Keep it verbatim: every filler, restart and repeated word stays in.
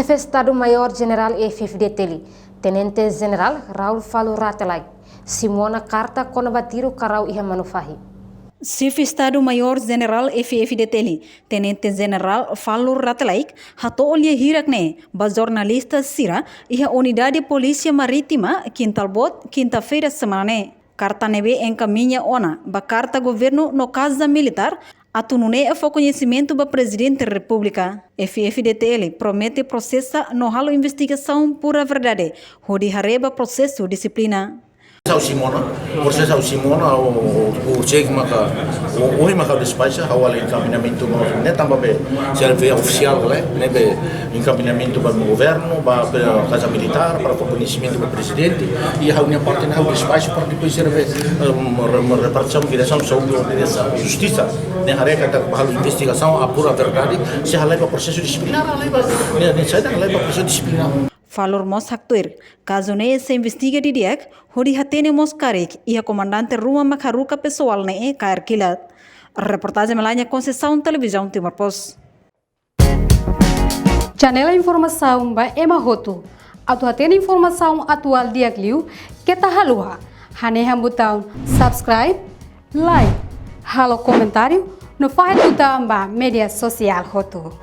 Xefe Estadu Maiór Jenerál F-FDTL, Tenente Jenerál Raul Falur Rate Laek, simu ona karta kona-ba tiru karau iha Manufahi. Xefe Estadu Maiór Jenerál F-FDTL, Tenente Jenerál Falur Rate Laek, hato'o lia hirak ne'e ba jornalista sira iha Unidade Polísia Marítima, Kintal Boot, kinta-feira semana ne'e. Karta ne'ebé enkamiña ona ba Karta Governu no Kaza Militár, atu nune'e fó koñesimentu ba Prezidente Repúblika. F-FDTL promete prosesa no halo investigasaun pura verdade, hodi haree ba prosesu dixiplina. Ha'u simu ona, prosesu ha'u simu ona, o, o, o, chek maka, o, ohin maka despaxa, ha'u halo enkaminhamentu no, ne'e tanba be, se ele vê ofisiál, ne'e, ne'ebé enkaminhamentu ba governu, ba, ba Kaza Militár, para fó koñesimentu ba Prezidente, i ha'u-nia parte ne'e ha'u despaxa para depois serve, em, re-, re-, repartisaun, diresaun saúde, diresaun justisa, ne'e haree katak halo investigasaun, apura verdade, se halai ba prosesu dixiplina, halai ba, ne'e, ne'e saida, halai ba prosesu dixiplina. Falur mós haktuir, kazu ne'e sei investiga didi'ak, hodi hatene mós karik iha komandante ruma mak haruka pesoál ne'e kaer kilat. Reportajen Melania Conceição, Televizaun Timor Post. Janela informasaun ba ema hotu. Atu hatene informasaun atuál di'ak liu, keta haluha hanehan butaun subscribe, like, halo komentáriu, no fahe tutan ba média sosiál hotu.